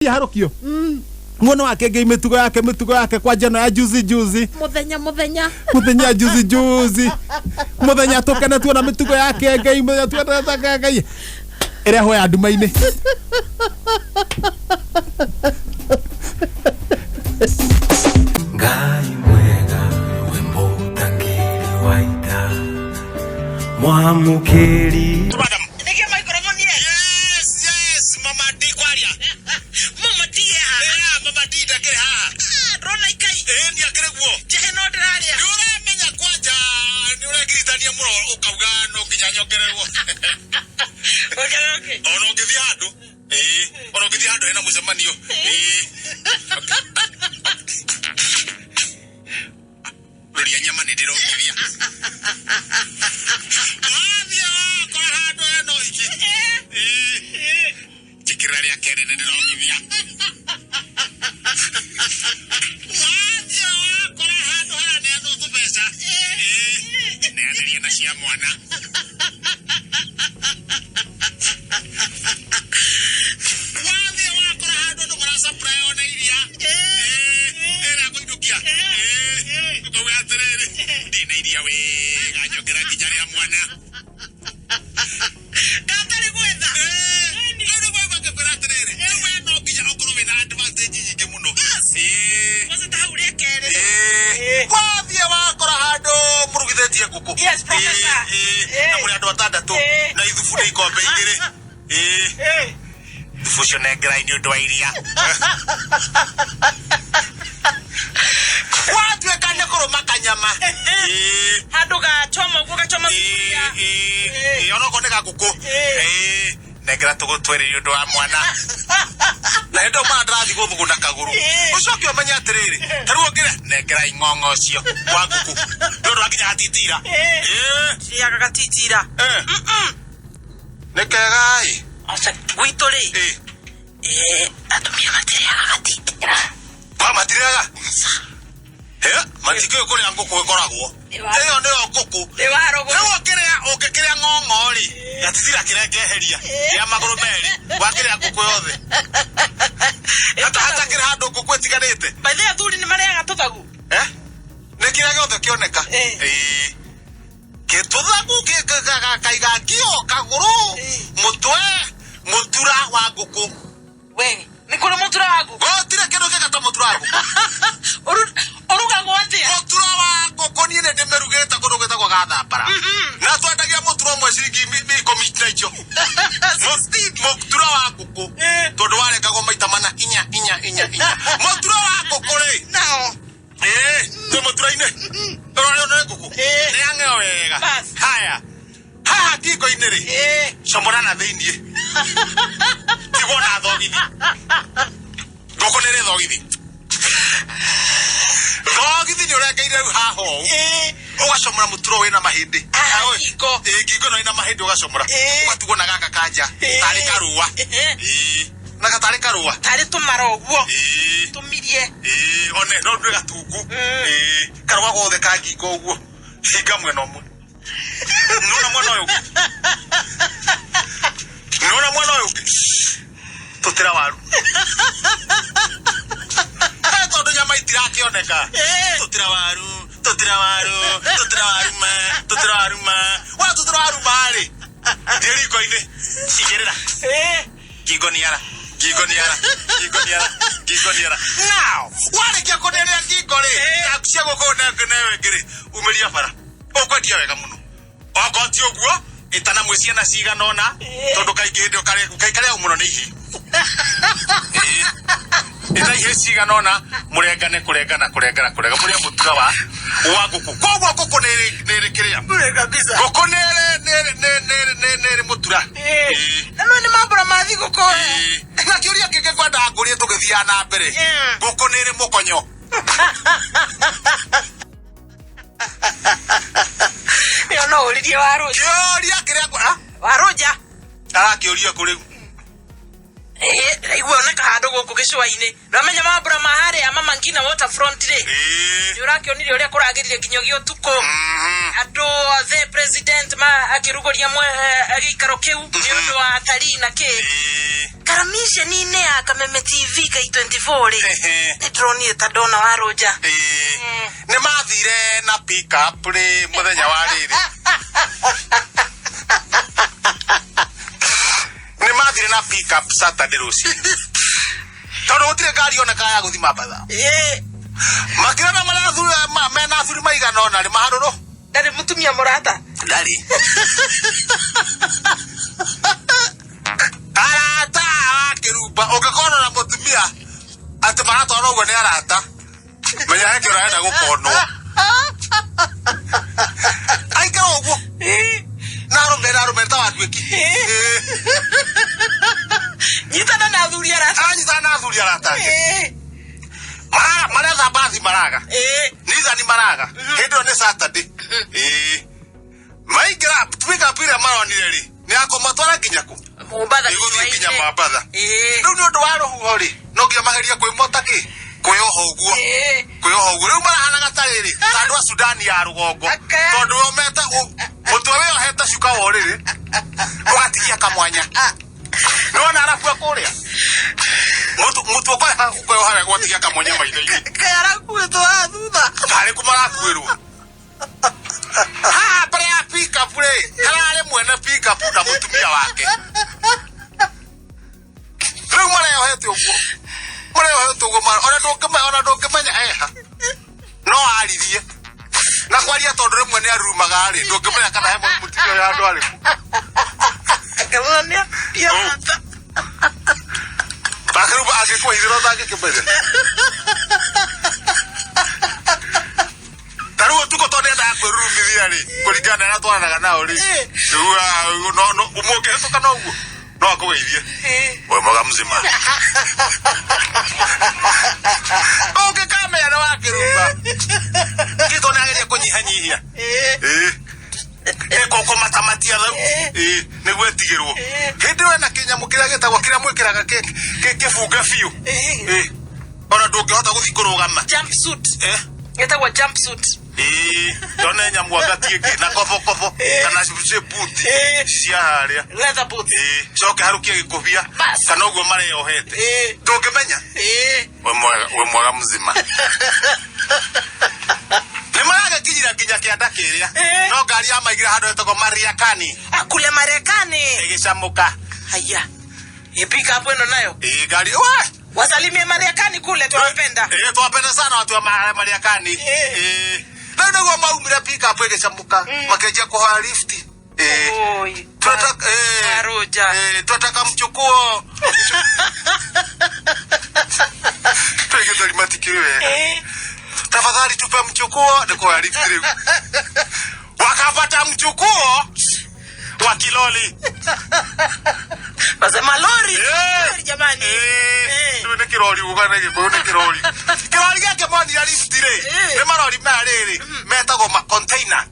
Harũkio muono wake ngei mĩtugo yake, mĩtugo yake kwanja ĩno ya juzi juzi. Muthenya muthenya. Muthenya juzi juzi, muthenya tukene tuona mĩtugo yake ngai, muthenya tuona ngai ĩrĩa hoya nduma-inĩ. Ngai mwega wĩ mũtangĩri wa ita mwamũkĩri. Madam. Nĩkĩo microphone ye? Yes, Mama D kwaria. Mama D haha. Yeah, Mama D ndakĩrĩ haha. Ah, ndĩrona ikai. Ĩĩ ni akĩrĩ guo. Njehe no ndĩrarĩa. Nĩ ũramenya kwanja nĩ ũregiritania mũno ũkauga no nginya nyongererwo. Ongererwo kĩ? Ona ũngĩthiĩ handũ. Ĩĩ, ona ũngĩthiĩ handũ hena mũcemanio. Ĩĩ. Roria nyama nĩ ndĩrongithia. Wathiĩ wakora handũ hena ũhiki. Ĩĩ. Njĩkĩrĩra rĩa kerĩ nĩ ndĩrongithia. Wathiĩ wakora handũ haraneanwo tũbeca. Ĩĩ. Neanĩria na cia mwana. Wathiĩ wakora handũ andũ marasupply ona iria. Ĩĩ. Ĩrĩa kũinũkia. Ĩĩ. Ũkauga atĩrĩrĩ, ndina iria wega nyongera nginya rĩa mwana. Gatarĩ gwetha. Rĩu nĩguo ngĩkwĩra atĩrĩrĩ, rĩu we no nginya ũkorwo wĩna advantage nyingĩ mũno. Ĩĩ. Kwanza ta hau rĩa kerĩ. Ĩĩ. Wathiĩ wakora handũ mũrugithĩtie ngũkũ. Yes, professor. Ĩĩ, ĩĩ. Na mũrĩ andũ atandatũ. Ĩĩ. Na ithubu nĩ ikombe igĩrĩ. Ĩĩ. Ĩĩ. Thubu ũcio nengerai nĩ ũndũ wa iria. Watuĩka nĩ kũrũma kanyama. Ĩĩ. Handũ gachoma ũguo gachoma sufuria. Ĩĩ, ĩĩ, onokorwo nĩ gangũkũ. Ĩĩ, nengera tũgũtwĩrĩ nĩ ũndũ wa mwana na hĩndĩ ĩyo mwana ndarathiĩ gũthugunda kagũrũ. Ĩĩ. Ũcoke ũmenye atĩrĩrĩ, ta rĩu ũngĩrĩa nengera ing'ong'o ũcio wa ngũkũ nĩ ũndũ wa nginya gatitira. Ĩĩ. Ĩĩ. Cirĩaga gatitira. Eh. Nĩ kega ĩ. Aca gwitũ rĩ. Ĩĩ. Atumia matirĩaga gatitira. Kwa matirĩaga? He, matikĩũĩ kũrĩa ngũkũ ĩkoragwo. Ĩyo nĩyo ngũkũ. Nĩ warũgũ. Rĩu ũngĩrĩa ũngĩkĩrĩa ng'ong'o rĩ, gatitira kĩrĩa ngeheria kĩa magũrũ merĩ, wakĩrĩa ngũkũ yothe. Hata hatakĩrĩ handũ ngũkũ ĩtiganĩte. By the way, athuri nĩ marĩaga tũthagu. Eh? Nĩ kĩrĩa gĩothe kĩoneka. Ĩĩ. Ĩĩ. Gĩtũthagu kaiga ngio kagũrũ, mũtwe, mũtura wa ngũkũ. We, nĩ kũrĩ mũtura wa ngũkũ. Gũtirĩ kĩndũ kĩega ta mũtura wa ngũkũ. Ũrugagwo atĩa? Mũtura wa ngũkũ niĩ nĩ ndĩmĩrugĩte kũndũ gwĩtagwo Gathambara. Na twendagia mũtura ũmwe ciringi ikũmi na icio. Mũtura wa ngũkũ. Ĩĩ. Tondũ warengagwo maita mana inya inya inya inya. Mũtura wa ngũkũ rĩ. Nao. Ĩĩ, twĩ mũtura-inĩ. Ũrorĩo nĩ ngũkũ. Ĩĩ. Nĩ yang'eo wega. Bas. Haya. Haha ngingo-inĩ rĩ. Ĩĩ. Comora na thĩiniĩ. Tigwo na thogithi. Ngũkũ nĩ ĩrĩ thogithi. Thogithi nĩ ũrengeire rĩu haha ũũ. Ĩĩ. Ũgacomora mũturo wĩna mahĩndĩ. Haha Oi. ngingo. Ĩĩ, ngingo ĩno ĩna mahĩndĩ ũgacomora. Ĩĩ. Ũgatigwo na gaka kanja. Ĩĩ. Tarĩ karũa. Ĩĩ. Ĩĩ. Na gatarĩ karũa. Tarĩ tũmara ũguo. Ĩĩ. Tũmirie. Ĩĩ, one no ndue gatungu. Ĩĩ, karũa gothe ka ngingo ũguo. Hinga mwena ũmwe. Nĩwona mwena ũyũ ũngĩ? Nĩwona mwena ũyũ ũngĩ? Tũtĩra waru. Eh, tondũ nyama itirakĩoneka. Ĩĩ. Tũtĩra waru, tũtĩra waru, tũtĩra waru ma, tũtĩra waru ma. Wa tũtĩra waru ma rĩ. Thiĩ riko-inĩ. Igĩrĩra. Ĩĩ. Ngingo nĩ ara. Ngingo nĩ ara. Ngingo nĩ ara. Ngingo nĩ ara. Now, warĩkia kũneria ngingo rĩ, Ĩĩ. cia gũkũ newe ĩngĩ rĩ, umĩria bara. Ũkwendia wega mũno. Okorwo ti ũguo, ĩtana mwĩ ciana cigana ũna, Ĩĩ. tondũ kaingĩ hĩndĩ ĩyo karĩagwo mũno nĩ ihĩĩ. Ĩĩ. Ĩta ihĩĩ cigana ũna, mũrengane kũrengana kũrengana kũrenga, mũrĩe mũtura wa ngũkũ. Koguo ngũkũ nĩ ĩrĩ kĩrĩa. Bure kabisa. Ngũkũ nĩ ĩrĩ nĩ ĩrĩ nĩ ĩrĩ nĩ ĩrĩ mũtura. Ĩĩ. Ĩĩ. Na no nĩ mambura ma thigũkũ. Ĩĩ. Na kĩũria kĩngĩ ngwendaga ngũrie tũgĩthiaga na mbere. Ĩĩ. Ngũkũ nĩ ĩrĩ mũkonyo. Ĩyo no ũririe Warũnja. Kĩũria kĩrĩa ngũ- ah? Warũnja. Arakĩũria kũ rĩu? Ĩĩ, ndaigua oneka handũ gũkũ gĩcũa-inĩ. Ndwamenya mambura ma harĩa Mama Ngina Waterfront rĩ. Ĩĩ. Nĩ ũrakĩonire ũrĩa kũragĩrire nginyagia ũtukũ. Andũ othe president ma akĩrugũria gĩikaro kĩu nĩ ũndũ wa atarii na kĩ. Ĩĩ. Karamisheni-inĩ ya Kameme TV K24 rĩ, Ehe. nĩ ndĩronire ta ndona wa Rũnja. Ĩĩ. Nĩ mathire na pick up rĩ mũthenya wa rĩrĩ. Nĩ mathire na pick up Saturday rũcinĩ. Tondũ gũtirĩ ngari onekaga ya gũthiĩ Mambatha. Ĩĩ. Makĩrona marĩa athuri mena athuri maigana ũna rĩ maharũrũ. Ndarĩ mũtumia mũrata. Ndarĩ. Arata a kĩrumba ũngĩkorwo na mũtumia atĩ maratwarwo ũguo nĩ arata menya he kĩndũ arenda gũkonwo aikara ũguo na arũme na arũme ta watuĩki Nyitana na athuri arata. Aranyitana na athuri arata ake. Maretha mbathi maraga. Nithani maraga. Hĩndĩ ĩyo nĩ Saturday. Ĩĩ. Maingĩra pick up ĩrĩa maronire rĩ nĩ ya kũmatwara nginya kũ? Mombatha. Ĩgũthiĩ nginya Mombatha. Ĩĩ. Rĩu nĩ ũndũ wa rũhuho rĩ no nginya magerie kwĩmota kĩ kwĩyoha ũguo. Kwĩyoha ũguo rĩu marahanaga ta rĩrĩ ta andũ a Sudani ya rũgongo. Tondũ we meta mũtwe wĩyohete cuka wa ũrĩrĩ ũgatigia kamwanya. Nĩwona arabu a kũrĩa mũtwe ũkoyoha wega ũgatigia kamwanya maitho-inĩ. Kaĩ arakuĩtwo haha thutha. Tarĩ kũ marakuĩrwo? Haha mbere ya pickup rĩ hararĩ mwene pickup na mũtumia wake. Rĩu mareyohete ũguo mareyohete ũguo ona ndũngĩmenya eha no aririe na kwaria tondũ rĩmwe nĩ arumaga rĩ ndũngĩmenya kana he mũtumia ũyũ handũ arĩ. Akĩrora nĩ arata. Akĩruma angĩkwĩhithĩra ũtangĩkĩmenya. Ta rĩu ũtukũ tondũ nĩendaga kwĩrurumithia rĩ kũringana na arĩa twaranaga nao rĩ rĩu mũngĩhĩtũka no ũguo no akũgeithie we mwega mzima ũngĩkamenya nĩ wakĩrumba kĩto nĩ ageria kũnyihanyihia ĩkũkũmatamatia thau nĩguo ĩtigĩrwo hĩndĩ ĩyo ena kĩnyamũ kĩrĩa gĩtagwo kĩrĩa mwĩkĩraga kĩbunge biũ ona ndũngĩhota gũthiĩ kũrũgama. Jumpsuit. Ĩtagwo jumpsuit. Ndone nyamũ angati ĩngĩ na kobokobo kana buti cia harĩa. Leather boots. Coke harukie gĩkũbia kana ũguo mareyohete ndũngĩmenya. We mwega mzima. Nĩ maragĩkinyira nginya kĩanda kĩrĩa no ngari ya maigĩra handũ hetagwo Mariakani. Kule Marekani. Ĩgĩcamũka. Haya. Pick up ĩno nayo. Ngari we Wasalimie Mariakani kule twawapenda. Twawapenda sana watu wa Mariakani. Rĩu nĩguo maumire pick up ĩgĩcamũka makĩanjia kũhoya lift. Twataka mchukuo. Twĩgĩtheri matikĩrĩ wega. Tafadhali tupe mchukuo nĩ kũhoya lift rĩu. Wakapata mchukuo wa kiloli. Wasema lori. Lori jamani. Rĩu nĩ kĩrori uga nĩ Gĩkũyũ nĩ kĩrori. Kĩrori gĩake monire lift rĩ nĩ marori maya rĩrĩ metagwo ma container.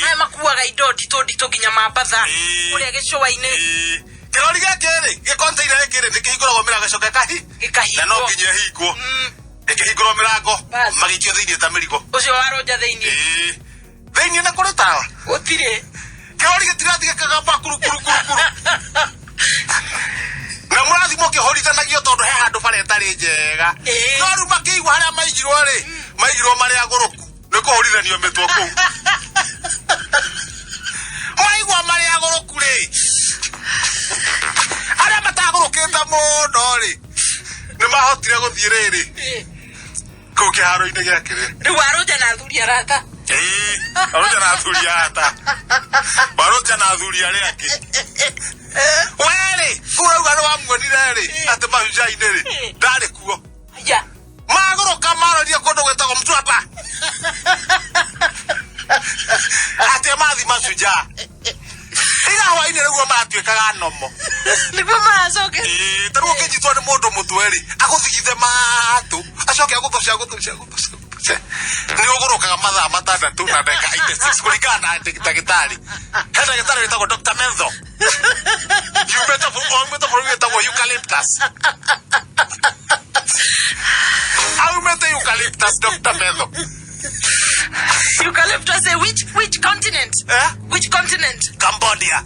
Maya makuaga indo nditũ nditũ nginya Mambatha kũrĩa gĩcũa-inĩ. Kĩrori gĩake rĩ gĩ container gĩkĩ rĩ nĩ kĩhingũragwo mĩrango ĩcoke Gĩkahingwo. Na no nginya ĩhingwo. Ĩkĩhingũrwo mĩrango magĩikio thĩinĩ ta mĩrigo. Ũcio wa Rũnja thĩinĩ. Thĩinĩ nĩ kũrĩ tawa? Gũtirĩ. Kĩrori gĩtirathiĩ gĩkagamba kuru kuru kuru kuru. Na mũrathiĩ mũkĩhũrithanagio tondũ he handũ bara ĩtarĩ njega. No rĩu makĩigua harĩa maigirwo rĩ, maigirwo marĩ agũrũku. Nĩ kũhũrithanio mĩtwe kũu. Maigua marĩ agũrũku rĩ, arĩa matagũrũkĩte mũno rĩ, nĩ mahotire gũthiĩ rĩrĩ kũu kĩharo-inĩ gĩa kĩrĩa. Rĩu Warũnja na athuri arata. Warũnja na athuri arata. Warũnja na athuri arĩa angĩ. Werĩ, kũu ũrauga nĩ wamuonire rĩ, atĩ mahuja-inĩ rĩ, ndarĩ kuo. Magũrũka maroria kũndũ gwĩtagwo Mtwapa. Atĩ mathi Mashujaa. Ira hwainĩ nĩguo maratuĩkaga nomo. Nĩguo maracoke. Ta rĩu ũkĩnyitwo nĩ mũndũ mũtwe rĩ, agũthigithe matũ, acoke agũthoce, agũthoce, agũthoce, agũthoce. Nĩ ũgũrũkaga mathaa matandatũ na ndagĩka 86 kũringana na ndagĩtarĩ. He ndagĩtarĩ wĩtagwo Dr. Mentho. Yumĩte bũrũri wĩtagwo Eucalyptus. Aumĩte Eucalyptus, Dr. Mentho. Eucalyptus, which continent? Which continent? Cambodia.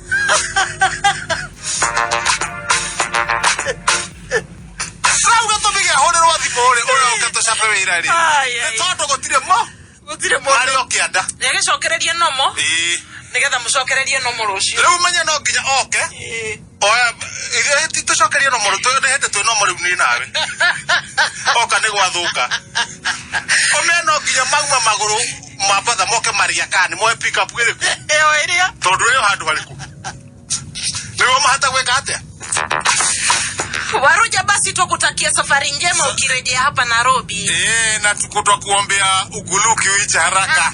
Macabe wĩra rĩ, Ai, nĩ ai. tondũ gũtirĩ mo Gũtirĩ harĩ mũndũ. o kĩanda. Nĩagĩcokererie nomo. Ĩĩ. Nĩgetha mũcokererie nomo rũciũ. Rĩu menye no nginya oke. Ĩĩ. Oya, ithuĩ ti tũcokerie nomo rĩu, nĩ hĩndĩ twĩ nomo rĩu niĩ nawe. Oka nĩ gwathũka. Ũmenye no nginya mauma magũrũ mambatha moke Mariakani moe pick up ĩrĩkũ? Ĩyo ĩrĩa. Tondũ ĩyo handũ harĩkũ? Nĩguo mahota gwĩka atĩa? Waruja, basi twakutakia safari njema ukirejea hapa Nairobi. Na tukutwa kuombea uguluki uiche haraka.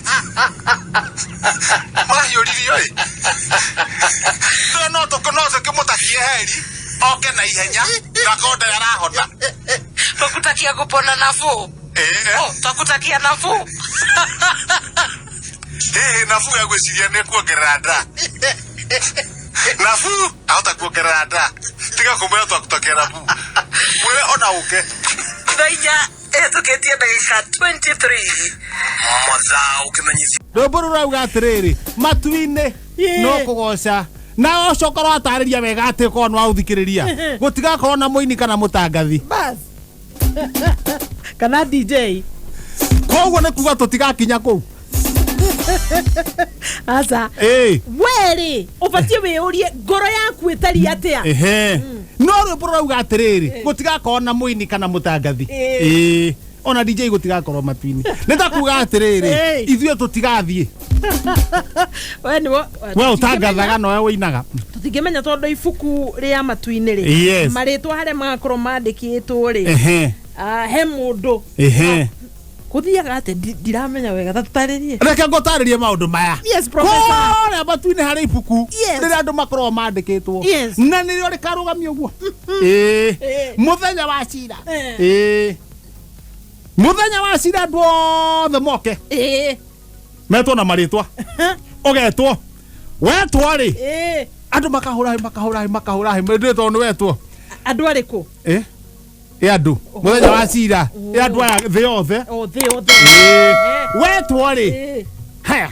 Mahiũririo ĩ. No no tũkĩmũtakie heri oke na ihenya ndakonda arahona. Twakutakia kupona nafuu. Oh, twakutakia nafuu. Ĩĩ, nafuu ya gwĩciria nĩ kuongerera nda. Nafuu ahota kuongerera nda. Tiga kũmwĩra twakũtakia nafuu. Mwĩre ona ũke. Thaa inya ĩhetũkĩtie ndagĩka 23. Mathaa ũkĩmenyithio Rwĩmbo rũu rauga atĩrĩrĩ, matu-inĩ no kũgoca na ũcoka ũratarĩria wega atĩ korwo nĩ waũthikĩrĩria gũtigakorwo na mũini kana mũtangathi. Bas. Kana DJ. Koguo nĩ kuga tũtigakinya kũu. Aca. Ĩĩ. Werĩ ũbatiĩ wĩyũrie ngoro yaku ĩtariĩ atĩa. Ehe. No rwĩmbo rũrauga atĩrĩrĩ, gũtigakorwo na mũini kana mũtangathi. Ĩĩ. Ona DJ gũtigakorwo matu-inĩ. Nĩ ta kuga atĩrĩrĩ, Ĩĩ. ithuĩ tũtigathiĩ. We nĩwe We ũtangathaga nowe ũinaga. Tũtingĩmenya tondũ ibuku rĩa matu-inĩ rĩ, Yes. marĩtwa harĩa magakorwo mandĩkĩtwo rĩ, Ehe. he mũndũ Ehe. kũthiaga atĩ ndiramenya wega ta tũtarĩrie. Reke ngũtarĩrie maũndũ maya. Yes, professor. Kũrĩa matu-inĩ harĩ ibuku Yes. rĩrĩa andũ makoragwo mandĩkĩtwo. Yes. Na nĩrĩo rĩkarũgamio ũguo. Ĩĩ. Ĩĩ. Mũthenya wa cira. Ĩĩ. Ĩĩ. Mũthenya wa cira andũ othe moke. Ĩĩ. Metwo na marĩtwa. Ũgetwo. Wetwo rĩ, Ĩĩ. andũ makahũra hĩ, makahũra hĩ, makahũra hĩ, ndĩ tondũ nĩ wetwo. Andũ arĩkũ? Ĩ? Ĩ andũ. Mũthenya wa cira. Ĩ andũ aya thĩ yothe. O thĩ yothe. Ĩĩ. Wetwo rĩ. Ĩĩ. Haya.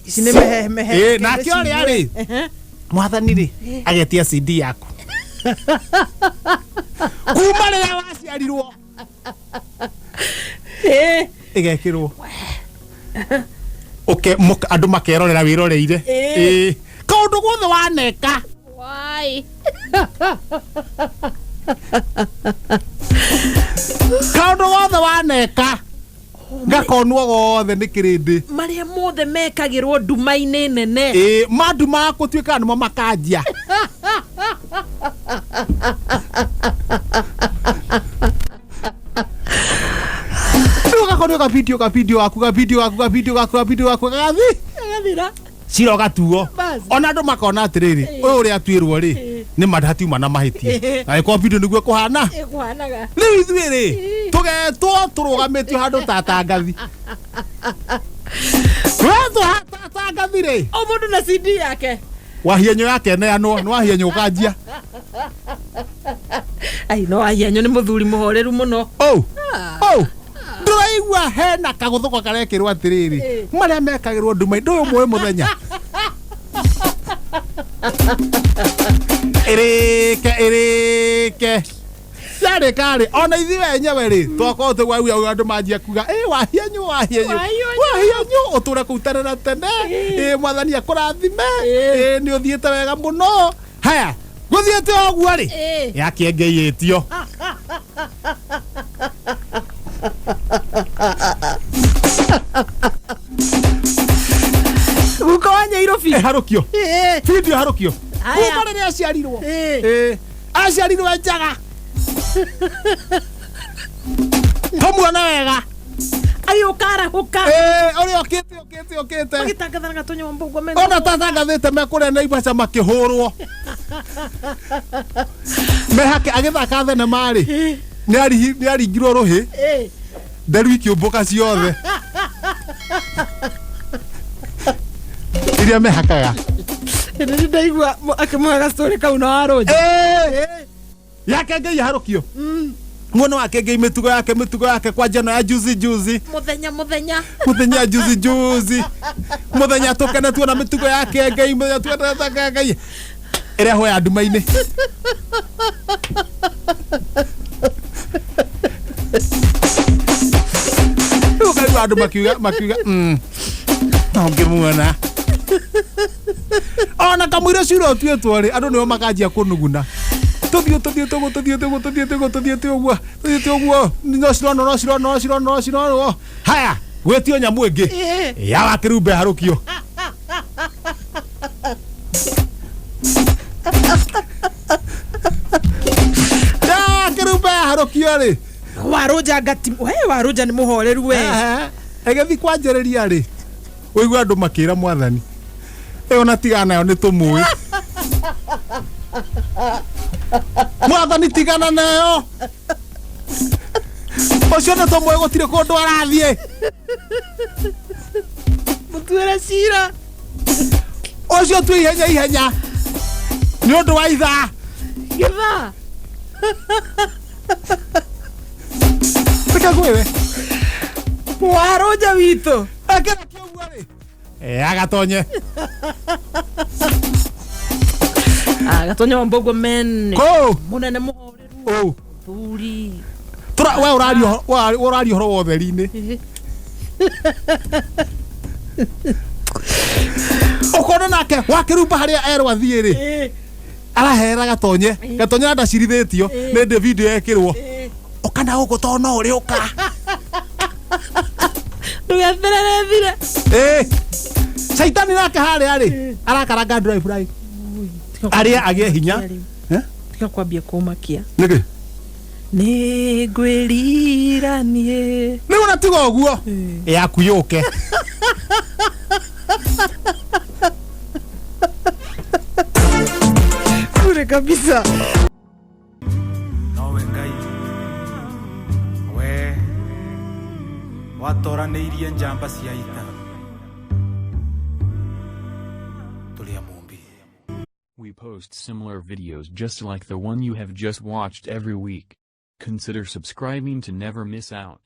Ici nĩ mehe mehe. Ĩĩ, nake ũrĩa rĩ, mwathani rĩ, agetia CD yaku kuma rĩrĩa waciarirwo Ĩĩ. ĩgekĩrwo ũke andũ makerorera wĩroreire. Ĩĩ. Ĩĩ. Kaũndũ guothe waneka. Why? Kaũndũ gothe waneka gakonwo gothe nĩ kĩrĩndĩ. Marĩa mothe mekagĩrwo nduma-inĩ nene. Ĩĩ, mandu makũtuĩka nĩmo makanjia. Rĩu gakonio gabidio gabidio gaku gabidio gaku gabidio gaku gabidio gaku gagathi Agathira. cira ũgatuo. Bas. Ona andũ makona atĩrĩrĩ, ũyũ ũrĩa atuĩrwo rĩ, nĩ ma hatiuma na mahĩtia. Ĩĩ. Angĩkorwo bidio nĩguo ĩkũhana. Ĩkũhanaga. Rĩu ithuĩ rĩ, tũgetwo tũrũgamĩtio handũ ta tangathi. Wetwo ta tangathi rĩ, O mũndũ na CD yake. Wahienyo yake neanwo nĩ Wahienyo ũkanjia. Ai, no Wahienyo nĩ mũthuri mũhoreru mũno. Oh. Oh. Ndũraigua hena kagũthũko karekĩrwo atĩrĩrĩ, Ĩĩ. marĩa mekagĩrwo nduma-inĩ ndũyũ mũĩ mũthenya ĩrĩke ĩrĩke yarĩka rĩ, ona ithuĩ enyewe rĩ, twakorwo tũgwauga andũ manjia kuga ĩ Wahienyu Wahienyu. Wahienyu. Wahienyu ũtũre kũu tene na tene. Ĩ mwathani akũrathime. Ĩĩ. Ĩ nĩ ũthiĩte wega mũno. Haya, gũthiĩte o ũguo rĩ, Ĩĩ. yakĩengeiĩtio. Guka wa Nyairobi. Ĩharũkio. Ĩĩ. Video ĩharũkio Aya. kuma rĩrĩa aciarirwo. Ĩĩ. Ĩĩ. Aciarirwo e njaga, tũmuone wega. Agĩũka arahũka. Ĩĩ, ũrĩa ũkĩte ũkĩte ũkĩte. Magĩtangathanaga tũnyũmba ũguo mena. Ona tatangathĩte mekũrĩa Naivasha makĩhũrwo mehake agĩthaka thenema rĩ, nĩ aringirwo rũhĩ. Ĩĩ. Nderu ikĩũmbũka ciothe iria mehakaga. Nĩ ndaigua akĩmũhe gastory kau na warũnja. Ĩĩ. Yake Ngai harũkio muono wake Ngai mĩtugo yake mĩtugo yake kwanja no ya juzi juzi. Mũthenya mũthenya. Mũthenya juzi juzi, mũthenya tũkene tuona mĩtugo yake Ngai, mũthenya tuona Ngai ĩrĩa hoya nduma-inĩ. Ũigua andũ makiuga makiuga no ngĩmuona ona kamũira cira ũtuĩtwo rĩ, andũ nĩo makanjia kũnuguna, tũthiĩ tũthiĩ tũguo, tũthiĩ tũguo, tũthiĩ tũguo, tũthiĩ tũguo, tũthiĩ tũguo, no cironwo, no cironwo, no cironwo, no cironwo. Haya, gwĩtio nyamũ ĩngĩ ya wakĩrumbe harũkio. Ya wakĩrumbe harũkio rĩ, Warũnja ngati we, warũnja nĩ mũhoreru we. Ehe. Ĩgĩthiĩ kwanjĩrĩria rĩ, ũigua andũ makĩra mwathani, ĩyo na tigana nayo, nĩ tũmũĩ mwathani, tigana nayo, ũcio nĩ tũmũĩ, gũtirĩ kũndũ arathiĩ. Mũtuĩre cira. Ũcio tu ihenya ihenya nĩ ũndũ wa ithaa. Gĩthaa. Reke ngwĩre. Warũnja witũ. Akĩra kĩũguo rĩ, agatonye. Gatonya wa mbogo men. Kũ? Mũnene mũhoreru. Ũ. Thuri. Tũra we ũraria ũhoro wa ũtheri-inĩ, ũkona nake wakĩrumba harĩa erwo athiĩ rĩ, araherera gatonye, gatonye na ndacirithĩtio nĩ ndĩ video yekĩrwo ũka na gũkũ tondũ no ũrĩ ũka. Ndũgetherere thire. Ĩ caitani nake harĩa rĩ, arakaranga dry fry arĩa agĩe hinya. Eh? Tiga kwambia kũmakia. Nĩkĩ? Nĩ ngwĩrira niĩ. Rĩu ona tiga ũguo, yaku yũke. Bure kabisa. Nowe Ngai, we watoranĩirie njamba cia ita tũrĩ a Mũmbi. We post similar videos just like the one you have just watched every week. Consider subscribing to never miss out.